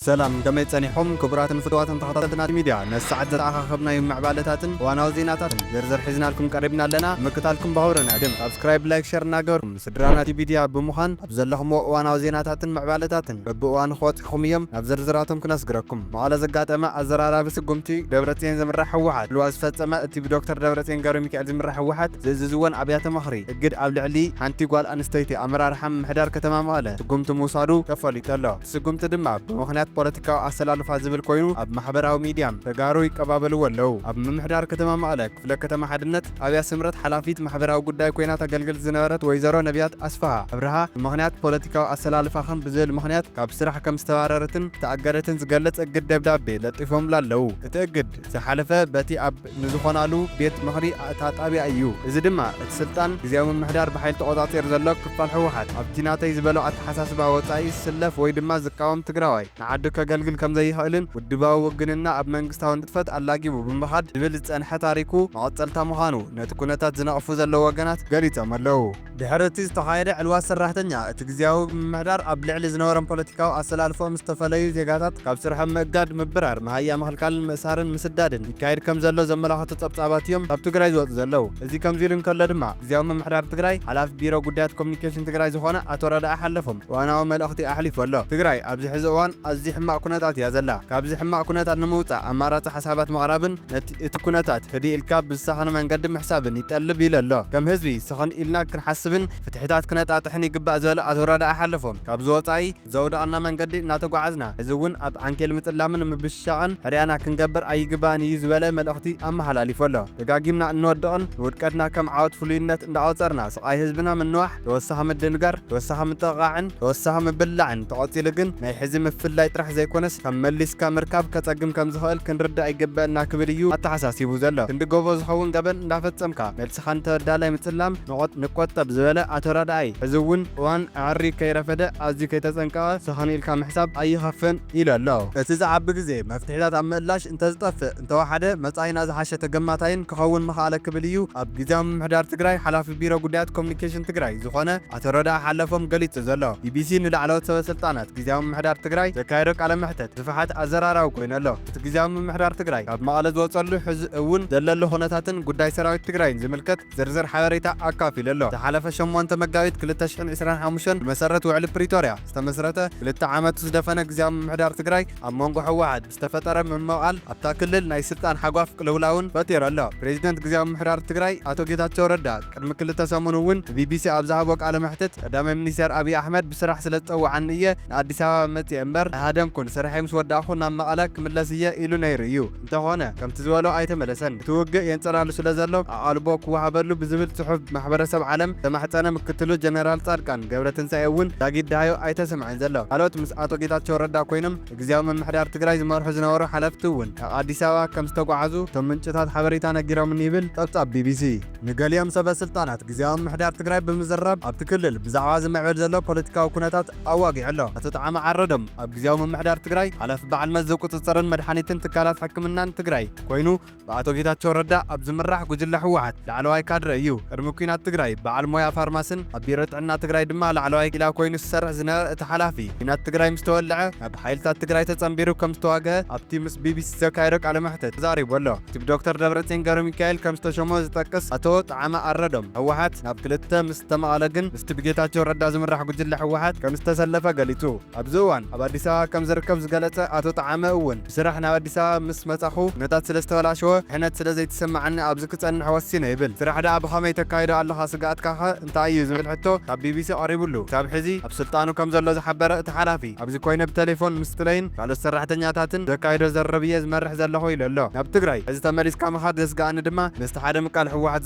ሰላም፣ ከመይ ጸኒሕኩም ክቡራትን ፍቱዋትን ተኸታተልቲ ናቲ ሚድያ? ነዚ ሰዓት ዘተኣኻኸብናዮም ምዕባለታትን እዋናዊ ዜናታትን ዝርዝር ሒዝናልኩም ቀሪብና ኣለና። ምክታልኩም ብኽብሪ ንዕድም። ሳብስክራይብ፣ ላይክ፣ ሸር እናገበርኩም ስድራ ናቲ ሚድያ ብምዃን ኣብ ዘለኹምዎ እዋናዊ ዜናታትን ምዕባለታትን በብእዋኑ ክወጽኹም እዮም። ናብ ዝርዝራቶም ክነስግረኩም። መቐለ ዘጋጠመ ኣዘራራቢ ስጉምቲ ደብረጽዮን ዝምራሕ ህወሓት ዕልዋ ዝፈጸመ እቲ ብዶክተር ደብረጽዮን ገብረሚካኤል ዝምራሕ ህወሓት ዝእዝዝወን ኣብያተ ምኽሪ እግድ ኣብ ልዕሊ ሓንቲ ጓል ኣንስተይቲ ኣመራርሓ ምምሕዳር ከተማ መቐለ ስጉምቲ ምውሳዱ ተፈሊጡ ኣሎ። እቲ ስጉምቲ ድማ ብምኽንያት ፖለቲካዊ ኣሰላልፋ ዝብል ኮይኑ ኣብ ማሕበራዊ ሚድያ ተጋሩ ይቀባበልዎ ኣለዉ። ኣብ ምምሕዳር ከተማ መቐለ ክፍለ ከተማ ሓድነት ጣብያ ስምረት ሓላፊት ማሕበራዊ ጉዳይ ኮይና ተገልግል ዝነበረት ወይዘሮ ነቢያት ኣስፍሃ ኣብርሃ ብምኽንያት ፖለቲካዊ ኣሰላልፋኽን ብዝብል ምኽንያት ካብ ስራሕ ከም ዝተባረረትን ዝተኣገደትን ዝገልጽ እግድ ደብዳቤ ለጢፎምላ ኣለዉ። እቲ እግድ ዝሓለፈ በቲ ኣብ ንዝኾናሉ ቤት ምኽሪ እታ ጣብያ እዩ። እዚ ድማ እቲ ስልጣን ግዝያዊ ምምሕዳር ብሓይሊ ተቖጻጺሩ ዘሎ ክፋል ህወሓት ኣብቲ ናተይ ዝበሎ ኣተሓሳስባ ወጻኢ ዝስለፍ ወይ ድማ ዝቃወም ትግራዋይ ንዓዱ ከገልግል ከም ዘይኽእልን ውድባዊ ውግንና ኣብ መንግስታዊ ንጥፈት ኣላጊቡ ብምኻድ ዝብል ዝጸንሐ ታሪኩ መቐጸልታ ምዃኑ ነቲ ኩነታት ዝነቕፉ ዘለዉ ወገናት ገሊጾም ኣለዉ። ድሕሪ እቲ ዝተኻየደ ዕልዋ ሰራሕተኛ እቲ ግዝያዊ ምምሕዳር ኣብ ልዕሊ ዝነበሮም ፖለቲካዊ ኣሰላልፎ ምስ ተፈለዩ ዜጋታት ካብ ስርሖም ምእጋድ፣ ምብራር፣ መሃያ ምኽልካልን ምእሳርን ምስዳድን ይካየድ ከም ዘሎ ዘመላኽቱ ጸብጻባት እዮም ካብ ትግራይ ዝወጹ ዘለዉ። እዚ ከምዚ ኢሉ እንከሎ ድማ ግዝያዊ ምምሕዳር ትግራይ ሓላፊ ቢሮ ጉዳያት ኮሚኒኬሽን ትግራይ ዝኾነ ኣቶ ረዳኢ ሓለፎም እዋናዊ መልእኽቲ ኣሕሊፉ ኣሎ። ትግራይ ኣብዚ ሕዚ እዋን ኣዝዩ ሕማቕ ኩነታት እያ ዘላ። ካብዚ ሕማቕ ኩነታት ንምውጻእ ኣማራጺ ሓሳባት ምቕራብን ነቲ እቲ ኩነታት ህድእ ኢልካ ብዝሰኸነ መንገዲ ምሕሳብን ይጠልብ ኢሉ ኣሎ። ከም ህዝቢ ስኽን ኢልና ክንሓስብን ፍትሕታት ክነጣጥሕን ይግባእ ዝበለ ኣቶ ረዳኢ ሓለፎም ካብዚ ወጻኢ ዘውደቐና መንገዲ እናተጓዓዝና፣ እዚ እውን ኣብ ዓንኬል ምጽላምን ምብሽሻቕን ሕርያና ክንገብር ኣይግባእን እዩ ዝበለ መልእኽቲ ኣመሓላሊፉ ኣሎ። ደጋጊምና እንወድቕን ንውድቀትና ከም ዓወት ፍሉይነት እንዳቖጸርና፣ ስቓይ ህዝብና ምንዋሕ፣ ተወሳኺ ምድንጋር፣ ተወሳኺ ምጥቕቓዕን ተወሳኺ ምብላዕን ተቐጺሉ ግን ናይ ሕዚ ምፍላይ ጥራሕ ዘይኮነስ ካብ መሊስካ ምርካብ ከጸግም ከም ዝኽእል ክንርዳእ ይግበእና ክብል እዩ ኣተሓሳሲቡ ዘሎ። ክንዲ ጎቦ ዝኸውን ገበን እንዳፈጸምካ መልስኻ ንተበዳላይ ምጽላም ንቖጥ-፣ ንቆጠብ ዝበለ ኣቶ ረዳኢ፣ ሕዚ እውን እዋን ኣዕሪ ከይረፈደ ኣዝዩ ከይተጸንቀቐ ሰኸን ኢልካ ምሕሳብ ኣይኸፍን ኢሉ ኣሎ። እቲ ዝዓቢ ግዜ መፍትሒታት ኣብ ምእላሽ እንተዝጠፍእ እንተወሓደ መጻኢና ዝሓሸ ተገማታይን ክኸውን ምኽኣለ ክብል እዩ ኣብ ግዝያዊ ምምሕዳር ትግራይ ሓላፊ ቢሮ ጉዳያት ኮሚኒኬሽን ትግራይ ዝኾነ ኣቶ ረዳኢ ሓለፎም ገሊጹ ዘሎ። ቢቢሲ ንላዕለዎት ሰበ ስልጣናት ግዝያዊ ምምሕዳር ትግራይ ዘካየዶ ቃለ መሕተት ስፍሓት ኣዘራራቢ ኮይኑ ኣሎ። እቲ ግዝያዊ ምምሕዳር ትግራይ ካብ መቐለ ዝወጸሉ ሕዚ እውን ዘለሉ ኩነታትን ጉዳይ ሰራዊት ትግራይን ዝምልከት ዝርዝር ሓበሬታ ኣካፊሉ ኣሎ። ዝሓለፈ ሸሞንተ መጋቢት ክልተ ሽሕን ዕስራን ሓሙሽተን ብመሰረት ውዕሊ ፕሪቶርያ ዝተመስረተ ክልተ ዓመቱ ዝደፈነ ግዝያዊ ምምሕዳር ትግራይ ኣብ መንጎ ህወሓት ዝተፈጠረ ምምቕቓል ኣብታ ክልል ናይ ስልጣን ሓጓፍ ቅልውላውን ፈጢሩ ኣሎ። ፕሬዚደንት ግዝያዊ ምምሕዳር ትግራይ ኣቶ ጌታቸው ረዳ ቅድሚ ክልተ ሰሙን እውን ንቢቢሲ ኣብ ዝሃቦ ቃለ መሕትት ቀዳማይ ሚኒስተር ኣብይ ኣሕመድ ብስራሕ ስለ ዝጸውዓኒ እየ ንኣዲስ ኣበባ መጽየ እምበር ኣይሃደምኩን፣ ስርሐይ ምስ ወዳእኹ ናብ መቐለ ክምለስ እየ ኢሉ ነይሩ እዩ። እንተኾነ ከምቲ ዝበሎ ኣይተመለሰን። እቲ ውግእ የንጸላሉ ስለ ዘሎ ኣቓልቦ ክወሃበሉ ብዝብል ጽሑፍ ማሕበረሰብ ዓለም ዝተማሕጸነ ምክትሉ ጀነራል ጻድቃን ገብረትንሳኤ እውን ዳጊት ደሃዩ ኣይተሰምዐን ዘሎ። ካልኦት ምስ ኣቶ ጌታቸው ረዳ ኮይኖም ንግዝያዊ ምምሕዳር ትግራይ ዝመርሑ ዝነበሩ ሓለፍቲ እውን ናብ ኣዲስ ኣበባ ከም ዝተጓዓዙ እቶም ምንጭታት ሓበሬታ ነጊሮምኒ ይብል ጸብጻብ ቢቢሲ። ንገሊኦም ሰበ ስልጣናት ግዝያዊ ምምሕዳር ትግራይ ብምዝራብ ኣብቲ ክልል ብዛዕባ ዝምዕብል ዘሎ ፖለቲካዊ ኩነታት ኣዋጊዑ ኣሎ። ኣቶ ጠዓመ ዓረዶም ኣብ ግዝያዊ ምምሕዳር ትግራይ ሓላፊ በዓል መዚ ቁጽጽርን መድሓኒትን ትካላት ሕክምናን ትግራይ ኮይኑ ብኣቶ ጌታቸው ረዳ ኣብ ዝምራሕ ጉጅለ ህወሓት ላዕለዋይ ካድረ እዩ። ቅድሚ ኲናት ትግራይ በዓል ሞያ ፋርማስን ኣብ ቢሮ ጥዕና ትግራይ ድማ ላዕለዋይ ኪላ ኮይኑ ዝሰርሕ ዝነበረ እቲ ሓላፊ፣ ኲናት ትግራይ ምስ ተወልዐ ናብ ሓይልታት ትግራይ ተጸንቢሩ ከም ዝተዋግአ ኣብቲ ምስ ቢቢሲ ዘካየዶ ቃለ መሕትት ተዛሪቡ ኣሎ። እቲ ብዶክተር ደብረጽዮን ገብረሚካኤል ከም ዝተሸሞ ዝጠቅስ ኣቶ ጠዓመ ኣረዶም፣ ህወሓት ናብ ክልተ ምስ ተመቐለ ግን ምስቲ ብጌታቸው ረዳ ዝምራሕ ጉጅለ ህወሓት ከም ዝተሰለፈ ገሊጹ። ኣብዚ እዋን ኣብ ኣዲስ ኣበባ ከም ዝርከብ ዝገለጸ ኣቶ ጠዓመ እውን፣ ብስራሕ ናብ ኣዲስ ኣበባ ምስ መጻኹ ኩነታት ስለ ዝተበላሸወ ድሕነት ስለ ዘይተሰማዓኒ ኣብዚ ክጸንሕ ወሲነ ይብል። ስራሕ ደኣ ብኸመይ ተካይዶ ኣለኻ? ስግኣትካኸ እንታይ እዩ? ዝብል ሕቶ ካብ ቢቢሲ ቀሪቡሉ። ክሳብ ሕዚ ኣብ ስልጣኑ ከም ዘሎ ዝሓበረ እቲ ሓላፊ፣ ኣብዚ ኮይነ ብቴሌፎን ምስ ትለይን ካልኦት ሰራሕተኛታትን ዘካይዶ ዘረብ እየ ዝመርሕ ዘለኹ ኢሉ ኣሎ። ናብ ትግራይ እዚ ተመሊስካ ምኻድ ዘስግኣኒ ድማ ምስቲ ሓደ ምቃል ህወሓት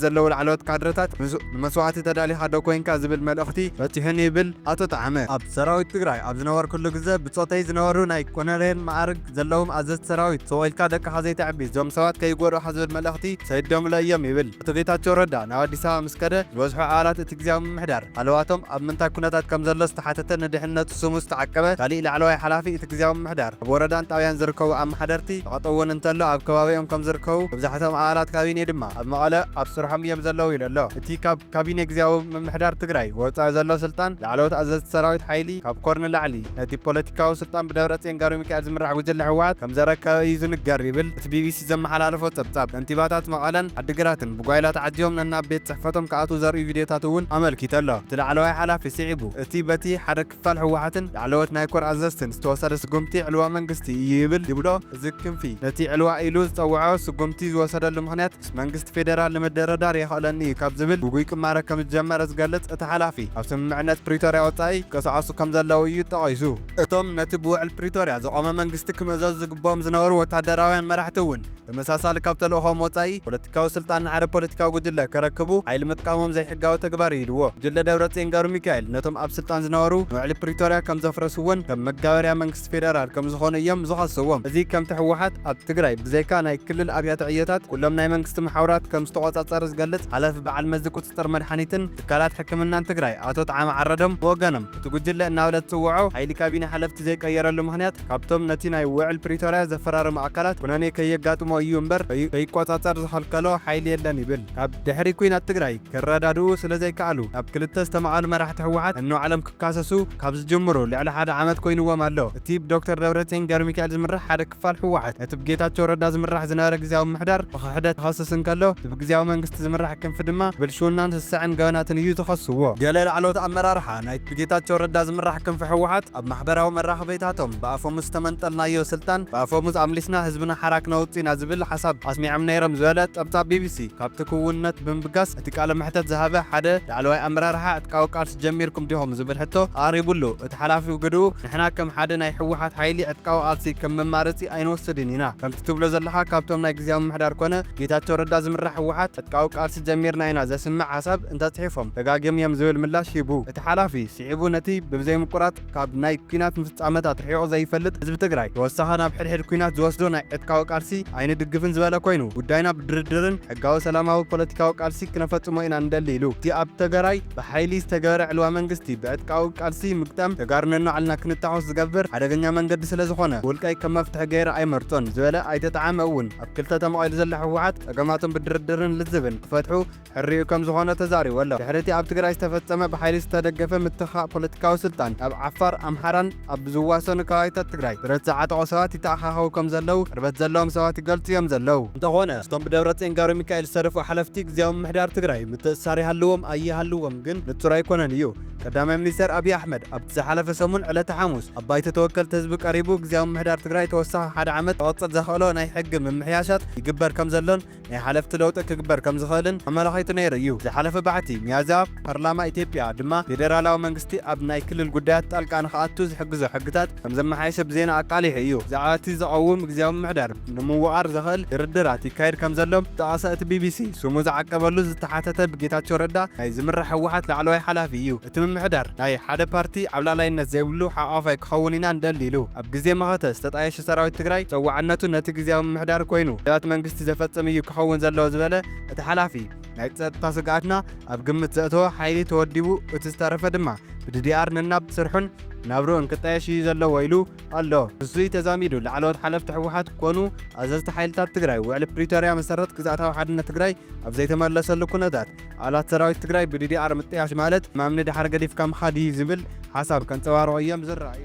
ዘለዉ ላዕለዎት ካድረታት ምስ-፣ ንመስዋእቲ ተዳሊኻ ዶ ኮይንካ ዝብል መልእኽቲ በጺሑኒ ይብል ኣቶ ጠዓመ። ኣብ ሰራዊት ትግራይ ኣብ ዝነበርኩሉ ግዜ ብጾተይ ዝነበሩ ናይ ኮነሬል መዓርግ ዘለዎም ኣዘዝቲ ሰራዊት፣ ስቕ ኢልካ ደቅኻ ዘይተዕቢ፣ እዞም ሰባት ከይጎድኡኻ ዝብል መልእኽቲ ሰዲዶምለ እዮም ይብል። ኣቶ ጌታቸው ረዳ ናብ ኣዲስ ኣበባ ምስ ከደ ዝበዝሑ ኣባላት እቲ ግዝያዊ ምምሕዳር ሃለዋቶም ኣብ ምንታይ ኩነታት ከም ዘሎ ዝተሓተተ፣ ንድሕነቱ ስሙ ዝተዓቀበ ካሊእ ላዕለዋይ ሓላፊ እቲ ግዝያዊ ምምሕዳር ኣብ ወረዳን ጣብያን ዝርከቡ ኣመሓደርቲ ተቐጠውን እንተሎ ኣብ ከባቢኦም ከም ዝርከቡ፣ መብዛሕትኦም ኣባላት ካቢኔ ድማ ኣብ መቐለ ኣብ ስርሖም እዮም ዘለዉ ኢሉ ኣሎ። እቲ ካብ ካቢኔ ግዝያዊ ምምሕዳር ትግራይ ወፃኢ ዘሎ ስልጣን ላዕለዎት ኣዘዝቲ ሰራዊት ሓይሊ ካብ ኮር ንላዕሊ ነቲ ፖለቲካዊ ስልጣን ብደብረጽዮን ገብረሚካኤል ዝምራሕ ጉጅለ ህወሓት ከም ዘረከበ እዩ ዝንገር ይብል እቲ ቢቢሲ ዘመሓላለፎ ጸብጻብ። ከንቲባታት መቐለን ዓዲግራትን ብጓይላ ተዓጂቦም ነናብ ቤት ጽሕፈቶም ክኣትዉ ዘርእዩ ቪድዮታት እውን ኣመልኪቱ ኣሎ። እቲ ላዕለዋይ ሓላፊ ስዒቡ፣ እቲ በቲ ሓደ ክፋል ህወሓትን ላዕለዎት ናይ ኮር ኣዘዝትን ዝተወሰደ ስጉምቲ ዕልዋ መንግስቲ እዩ ይብል ይብሎ። እዚ ክንፊ ነቲ ዕልዋ ኢሉ ዝጸውዖ ስጉምቲ ዝወሰደሉ ምኽንያት ምስ መንግስቲ ፌደራል ንምድርዳር የኽእለኒ እዩ ካብ ዝብል ውጉይ ቅማረ ከም ዝጀመረ ዝገልጽ እቲ ሓላፊ፣ ኣብ ስምምዕነት ፕሪቶርያ ወጻኢ ይንቀሳቐሱ ከም ዘለዉ እዩ ጠቒሱ። እቶም ነቲ ብውዕል ፕሪቶርያ ዝቖመ መንግስቲ ክምእዘዙ ዝግብኦም ዝነበሩ ወታደራውያን መራሕቲ እውን ተመሳሳሊ ካብ ተልእኾም ወጻኢ ፖለቲካዊ ስልጣን ንሓደ ፖለቲካዊ ጉጅለ ከረክቡ ሓይሊ ምጥቃሞም ዘይሕጋዊ ተግባር እዩ ኢልዎ። ጉጅለ ደብረጽዮን ገብረሚካኤል ነቶም ኣብ ስልጣን ዝነበሩ ንውዕሊ ፕሪቶርያ ከም ዘፍረስዎን ከም መጋበርያ መንግስቲ ፌደራል ከም ዝኾኑ እዮም ዝኸስዎም። እዚ ከምቲ ህወሓት ኣብ ትግራይ ብዘይካ ናይ ክልል ኣብያተ ዕዮታት ኩሎም ናይ መንግስቲ መሓውራት ከም ዝተቖጻጸረ ዝገልጽ ሓላፊ በዓል መዚ ቁጽጽር መድሓኒትን ትካላት ሕክምናን ትግራይ ኣቶ ጣዕመ ዓረዶም ብወገኖም፣ እቲ ጉጅለ እናበለ ዝጽውዖ ሓይሊ ካቢነ ሓለፍቲ ዘይቀየረሉ ምኽንያት ካብቶም ነቲ ናይ ውዕል ፕሪቶርያ ዘፈራረሙ ኣካላት ኩነኔ ከየጋጥሞ እዩ እምበር ከይ-፣ ከይቆጻጸር ዝኸልከሎ ሓይሊ የለን ይብል። ካብ ድሕሪ ኲናት ትግራይ ክረዳድኡ ስለ ዘይከኣሉ ናብ ክልተ ዝተመቓሉ መራሕቲ ህወሓት ነንባዕሎም ክካሰሱ ካብ ዝጅምሩ ልዕሊ ሓደ ዓመት ኮይንዎም ኣሎ። እቲ ብዶክተር ደብረጽዮን ገብረሚካኤል ዝምራሕ ሓደ ክፋል ህወሓት ነቲ ብጌታቸው ረዳ ዝምራሕ ዝነበረ ግዝያዊ ምምሕዳር ብክሕደት ክኸስስ እንከሎ፣ እቲ ብግዝያዊ መንግስቲ ዝምራሕ ክንፊ ድማ ብልሽውናን ስስዐን ገበናትን እዩ ዝኸስዎ። ገለ ላዕለዎት ኣመራርሓ ናይ ብጌታቸው ረዳ ዝምራሕ ክንፊ ህወሓት ኣብ ማሕበራዊ መራኸቢታቶም ብኣፈሙዝ ዝተመንጠልናዮ ስልጣን ብኣፈሙዝ ኣምሊስና ህዝብና ሓራ ክነውጽእ ኢና ዝብል ሓሳብ ኣስሚዖም ነይሮም ዝበለ ጸብጻብ ቢቢሲ፣ ካብቲ ክውንነት ብምብጋስ እቲ ቃለ መሕተት ዝሃበ ሓደ ላዕለዋይ ኣመራርሓ ዕጥቃዊ ቃልሲ ጀሚርኩም ዲኹም ዝብል ሕቶ ኣቕሪቡሉ፣ እቲ ሓላፊ ብግድኡ ንሕና ከም ሓደ ናይ ህወሓት ሓይሊ ዕጥቃዊ ቃልሲ ከም መማረጺ ኣይንወስድን ኢና። ከምቲ ትብሎ ዘለኻ ካብቶም ናይ ግዝያዊ ምምሕዳር ኮነ ጌታቸው ረዳ ዝምራሕ ህወሓት ዕጥቃዊ ቃልሲ ጀሚርና ኢና ዘስምዕ ሓሳብ እንተጽሒፎም ደጋጊም እዮም ዝብል ምላሽ ሂቡ። እቲ ሓላፊ ስዒቡ ነቲ ብብዘይምቁራጽ ካብ ናይ ኲናት ፍጻመታት ርሒቑ ዘይፈልጥ ህዝቢ ትግራይ ተወሳኺ ናብ ሕድሕድ ኲናት ዝወስዶ ናይ ዕጥቃዊ ቃልሲ ኣይንድግፍን ዝበለ ኮይኑ፣ ጉዳይና ብድርድርን ሕጋዊ ሰላማዊ ፖለቲካዊ ቃልሲ ክነፈጽሞ ኢና ንደሊ ኢሉ። እቲ ኣብ ትግራይ ብሓይሊ ዝተገበረ ዕልዋ መንግስቲ ብዕጥቃዊ ቃልሲ ምግጣም ተጋሩ ነንባዕልና ክንታኮስ ዝገብር ሓደገኛ መንገዲ ስለ ዝኾነ፣ ውልቀይ ከም መፍትሒ ገይረ ኣይመርጾን ዝበለ ኣይተ ጣዕመ እውን፣ ኣብ ክልተ ተመቒሉ ዘሎ ህወሓት ጸገማቶም ብድርድርን ልዝብን ክፈትሑ ሕሪኡ ከም ዝኾነ ተዛሪቡ ኣሎ። ድሕሪ እቲ ኣብ ትግራይ ዝተፈጸመ ብሓይሊ ዝተደገፈ ምትኻእ ፖለቲካዊ ስልጣን፣ ኣብ ዓፋር፣ ኣምሓራን ኣብ ዝዋሰኑ ከባቢታት ትግራይ ብረት ዝዓጠቑ ሰባት ይተኣኻኸቡ ከም ዘለዉ ቅርበት ዘለዎም ሰባት ይገልጹ እዮም ዘለዉ። እንተኾነ፣ እቶም ብደብረጽዮን ገብረሚካኤል ዝተደፍኡ ሓለፍቲ ግዝያዊ ምምሕዳር ትግራይ ምትእስሳር ይሃልዎም ኣይሃልዎም ግን ንጹር ኣይኮነን እዩ። ቀዳማይ ሚኒስተር ኣብይ ኣሕመድ ኣብቲ ዝሓለፈ ሰሙን ዕለተ ሓሙስ ኣብ ባይቶ ተወከልቲ ህዝቢ ቀሪቡ ግዝያዊ ምምሕዳር ትግራይ ተወሳኺ ሓደ ዓመት ክቕጽል ዘኽእሎ ናይ ሕጊ ምምሕያሻት ይግበር ከም ዘሎን ናይ ሓለፍቲ ለውጢ ክግበር ከም ዝኽእልን ኣመላኺቱ ነይሩ እዩ። ዝሓለፈ ባሕቲ ሚያዝያ ፓርላማ ኢትዮጵያ ድማ ፌደራላዊ መንግስቲ ኣብ ናይ ክልል ጉዳያት ጣልቃ ንኽኣቱ ዝሕግዞ ሕግታት ከም ዘመሓየሸ ብዜና ኣቃሊሑ እዩ። ብዛዕባ እቲ ዝቐውም ግዝያዊ ምምሕዳር ንምውቓር ዘኽእል ድርድራት ይካየድ ከም ዘሎ ዝጠቐሰ እቲ ቢቢሲ፣ ስሙ ዝዓቀበሉ ዝተሓተተ ብጌታቸው ረዳ ናይ ዝምራሕ ህወሓት ላዕለዋይ ሓላፊ እዩ። እቲ ምምሕዳር ናይ ሓደ ፓርቲ ዓብላላይነት ዘይብሉ ሓቋፋይ ክኸውን ኢና ንደሊ ኢሉ። ኣብ ግዜ መኸተ ዝተጣየሸ ሰራዊት ትግራይ ጸዋዕነቱ ነቲ ግዝያዊ ምምሕዳር ኮይኑ ውዳባት መንግስቲ ዘፈጽም እዩ ክኸውን ዘለዎ ዝበለ እቲ ሓላፊ፣ ናይ ጸጥታ ስግኣትና ኣብ ግምት ዘእተወ ሓይሊ ተወዲቡ፣ እቲ ዝተረፈ ድማ ብዲዲኣር ነናብ ስርሑን ናብርኡን ክጣየሽ እዩ ዘለዎ ኢሉ ኣሎ። ንሱ ተዛሚዱ ላዕለዎት ሓለፍቲ ህወሓት ኮኑ ኣዘዝቲ ሓይልታት ትግራይ ውዕሊ ፕሪቶርያ መሰረት ግዝኣታዊ ሓድነት ትግራይ ኣብ ዘይተመለሰሉ ኩነታት ኣባላት ሰራዊት ትግራይ ብዲዲኣር ምጥያሽ ማለት ማምኒ ድሓር ገዲፍካ ምኻድ እዩ ዝብል ሓሳብ ከንጸባርቑ እዮም ዝረኣዩ።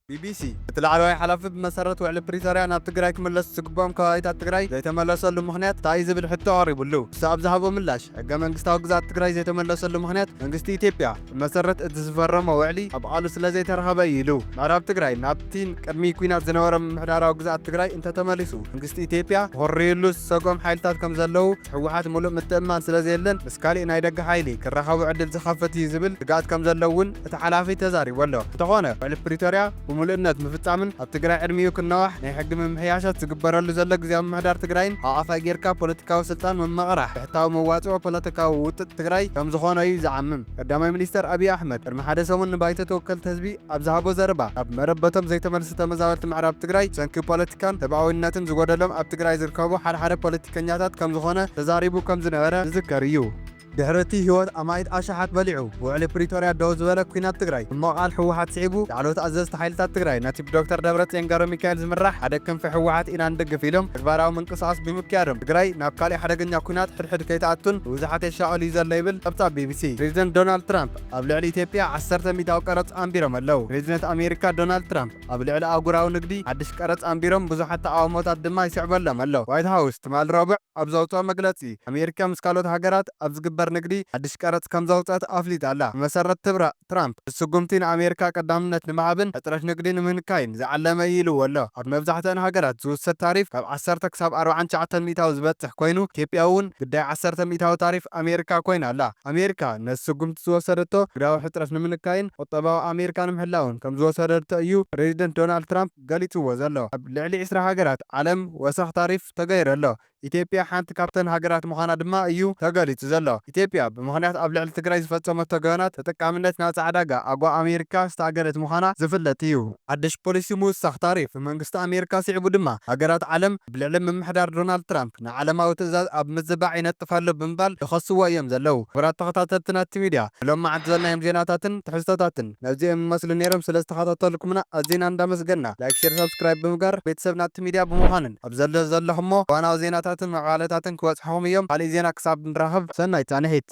ቢቢሲ፣ እቲ ላዕለዋይ ሓላፊ ብመሰረት ውዕሊ ፕሪቶርያ ናብ ትግራይ ክምለሱ ዝግብኦም ከባቢታት ትግራይ ዘይተመለሰሉ ምኽንያት እንታይ እዩ ዝብል ሕቶ ኣቕሪቡሉ። ንሱ ኣብ ዝሃቦ ምላሽ፣ ሕገ መንግስታዊ ግዝኣት ትግራይ ዘይተመለሰሉ ምኽንያት መንግስቲ ኢትዮጵያ ብመሰረት እቲ ዝፈረሞ ውዕሊ ኣብ ቃሉ ስለ ዘይተረኸበ እዩ ኢሉ። ምዕራብ ትግራይ ናብቲ ቅድሚ ኲናት ዝነበረ ምምሕዳራዊ ግዝኣት ትግራይ እንተተመሊሱ፣ መንግስቲ ኢትዮጵያ ክኾርየሉ ዝሰግኦም ሓይልታት ከም ዘለዉ ህወሓት ሙሉእ ምትእምማን ስለ ዘየለን ምስ ካሊእ ናይ ደገ ሓይሊ ክራኸቡ ዕድል ዝኸፍት እዩ ዝብል ስግኣት ከም ዘሎ እውን እቲ ሓላፊ ተዛሪቡ ኣሎ። እንተኾነ፣ ውዕሊ ፕሪቶርያ ብምሉእነት ምፍጻምን ኣብ ትግራይ ዕድሚኡ ክነዋሕ ናይ ሕጊ ምምሕያሻት ዝግበረሉ ዘሎ ግዝያዊ ምምሕዳር ትግራይን ሓቋፋይ ጌርካ ፖለቲካዊ ስልጣን ምምቕራሕ ብሕታዊ መዋጽኦ ፖለቲካዊ ውጥጥ ትግራይ ከም ዝኾነ እዩ ዝዓምም። ቀዳማይ ሚኒስተር ኣብይ ኣሕመድ ቅድሚ ሓደ ሰሙን ንባይቶ ተወከልቲ ህዝቢ ኣብ ዝሃቦ ዘረባ፣ ኣብ መረበቶም ዘይተመልሱ ተመዛበልቲ ምዕራብ ትግራይ ብሰንኪ ፖለቲካን ሰብኣዊነትን ዝጎደሎም ኣብ ትግራይ ዝርከቡ ሓደ ሓደ ፖለቲከኛታት ከም ዝኾነ ተዛሪቡ ከም ዝነበረ ዝዝከር እዩ። ድሕሪ እቲ ህይወት ኣማኢት ኣሽሓት በሊዑ፣ ብውዕሊ ፕሪቶርያ ደው ዝበለ ኲናት ትግራይ፣ እሞ ቃል ህወሓት ስዒቡ፣ ላዕለዎት ኣዘዝቲ ሓይልታት ትግራይ ነቲ ብዶክተር ደብረጽዮን ገብረሚካኤል ዝምራሕ ሓደ ክንፊ ህወሓት ኢና ንድግፍ ኢሎም ተግባራዊ ምንቅስቓስ ብምክያዶም፣ ትግራይ ናብ ካልእ ሓደገኛ ኲናት ሕድሕድ ከይትኣቱን ንብዙሓት የሻቕል እዩ ዘሎ ይብል ጸብጻብ ቢቢሲ። ፕሬዚደንት ዶናልድ ትራምፕ ኣብ ልዕሊ ኢትዮጵያ ዓሰርተ ሚእታዊ ቀረጽ ኣንቢሮም ኣለዉ። ፕሬዚደንት ኣሜሪካ ዶናልድ ትራምፕ ኣብ ልዕሊ ኣህጉራዊ ንግዲ ሓድሽ ቀረጽ ኣንቢሮም፣ ብዙሓት ተቓውሞታት ድማ ይስዕበሎም ኣሎ። ዋይት ሃውስ ትማሊ ረቡዕ ኣብ ዘውፅኦ መግለፂ፣ ኣሜሪካ ምስ ካልኦት ሃገራት ኣብ ዝግበር ንግዲ ሓድሽ ቀረፅ ከም ዘውፅአት ኣፍሊጣ ኣላ። ብመሰረት ትብራ-፣ ትራምፕ፣ እቲ ስጉምቲ ንኣሜሪካ ቀዳምነት ንምሃብን ሕፅረት ንግዲ ንምንካይን ዝዓለመ እዩ ኢልዎ ኣሎ። ኣብ መብዛሕትአን ሃገራት ዝውሰድ ታሪፍ ካብ ዓሰርተ ክሳብ ኣርባዓን ትሽዓተን ሚእታዊ ዝበፅሕ ኮይኑ፣ ኢትዮጵያ እውን ግዳይ ዓሰርተ ሚእታዊ ታሪፍ ኣሜሪካ ኮይና ኣላ። ኣሜሪካ ነዚ ስጉምቲ ዝወሰደቶ ንግዳዊ ሕፅረት ንምንካይን ቁጠባዊ ኣሜሪካ ንምሕላውን ከም ዝወሰደቶ እዩ ፕሬዚደንት ዶናልድ ትራምፕ ገሊፅዎ ዘሎ። ኣብ ልዕሊ ዕስራ ሃገራት ዓለም ወሰኽ ታሪፍ ተገይሩ ኣሎ። ኢትዮጵያ ሓንቲ ካብተን ሃገራት ምዃና ድማ እዩ ተገሊጹ ዘሎ። ኢትዮጵያ ብምኽንያት ኣብ ልዕሊ ትግራይ ዝፈጸመቶ ገበናት ተጠቃምነት ናጻ ዕዳጋ ኣጓ ኣሜሪካ ዝተኣገደት ምዃና ዝፍለጥ እዩ። ሓድሽ ፖሊሲ ምውሳኽ ታሪፍ መንግስቲ ኣሜሪካ ስዒቡ ድማ ሃገራት ዓለም ኣብ ልዕሊ ምምሕዳር ዶናልድ ትራምፕ ንዓለማዊ ትእዛዝ ኣብ ምዝባዕ ይነጥፍ ኣሎ ብምባል ይኸስዎ እዮም ዘለዉ። ክቡራት ተኸታተልቲ ናቲ ሚድያ፣ ሎም መዓልቲ ዘለናዮም ዜናታትን ትሕዝቶታትን ነዚኦም ይመስሉ ነይሮም። ስለ ዝተኸታተልኩምና ኣዚና እንዳመስገና፣ ላይክ፣ ሼር፣ ሳብስክራይብ ብምግባር ቤተሰብ ናቲ ሚድያ ብምዃንን ኣብ ዘሎ ዘለኹሞ እዋናዊ ዜናታትን መዕባለታትን ክበጽሕኹም እዮም። ካልእ ዜና ክሳብ ንራኸብ ሰናይ ጻንሒት።